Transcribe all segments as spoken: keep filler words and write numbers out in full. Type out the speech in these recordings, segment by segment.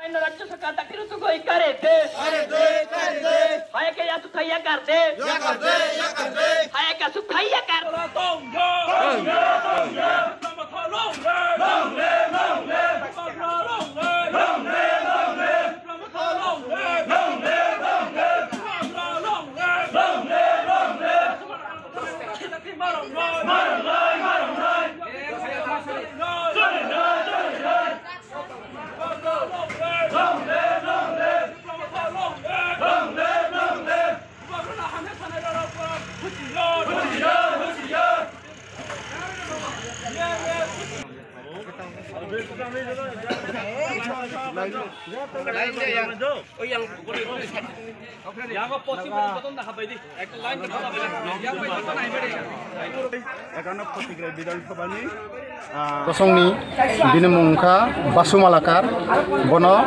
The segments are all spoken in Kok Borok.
Rajya sarkar dakti rutugoi kare de. Kare de, kare de. Haya ke ya tu thaiya kar de. Ya kar de, ya kar de. Haya ke su thaiya kar. Kosongni bini mung wngkha Basu Malakar, bono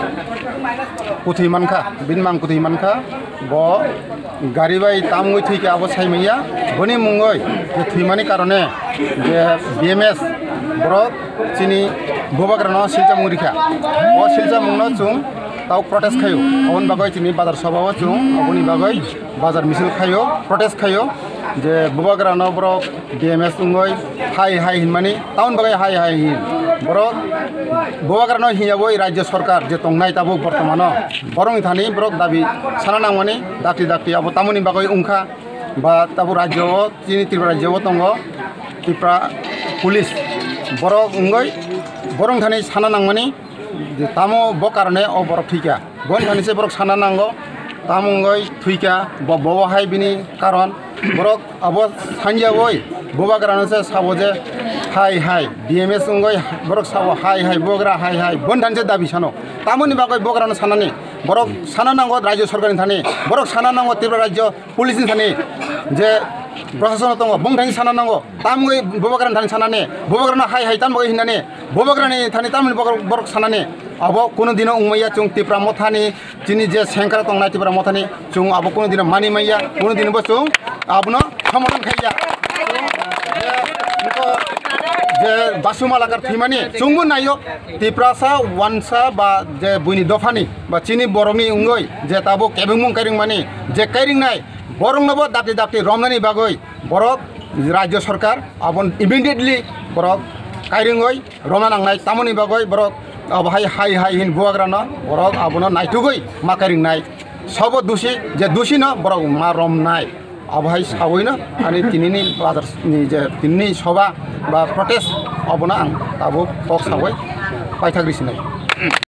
kwthwi mankha, bini mang kwthwi mankha, bo gari bai tamungwi thwikha abo saimanya, boni mungwi je thwimani karone je B M S borok chini bubagrano silchamung rikha, o silchamungno chwng tau protest khaio, aboni bagwi chini bazar sobao chwng aboni bagwi bazar misil khaio, protest khaio je bubagrano borok B M S wngwi hai hai hinmani, tamoni bagwi hai hai hin. Borok bubagrano hinyabo rajya sarkar je tongnai tabuk bortomano, borokni thani borok dabi sana nangmani dakti dakti abo tamoni bagwi wngkha ba tabuk rajya o chini Tripura rajya o tongo Tripura police borok wngwi borokni thani sana nangmani. Je tamo bo karone o borok thwikha, boni thani se borok sana nango, tamo wngwi thwikha, bo, bo hai bini karon, borok abo sanjawoi bubagrano se sabo je hai hai B M S wngwi borok sabo hai hai bubagra hai hai, boni thani se dabi sano, tamoni bagwi bubagrano sanani, borok sana nango rajya sarkarni thani, borok sana nango Tripura rajya police ni thani je prashason tongo, bong thani sana nango, tamgwi bubagrani thani sanani, bubagrano hai hai tamgwi hinani, bubagrani thani tamni borok, borok sanani, abo kuno dino wngmaya chwng Tipra Mothani, chini je sengkrak tongnai Tipra Mothani, chwng abo kuno dino mani maya, kuno dino bo chwng abono somorthon khaiya. Je, je Basu Malakar thwimani chwngbo naio, Tiprasa wansa ba je buini dophani ba chini borokni wngwi je tabuk kebengmung kairingmani je kairingnai boroknobo dakti dakti romnani bagwi borok rajya sarkar aboni immediately borok kairingwi romna nangnai tamoni bagwi borok abo hai hai hai hin bubagrano borok abono naitugwi ma kairingnai sobo dusi je dusino borok ma romnai abo hai sawino ani tinini bazar ni je tinini soba ba protest abono ang tabuk kok sawi paithak risinai.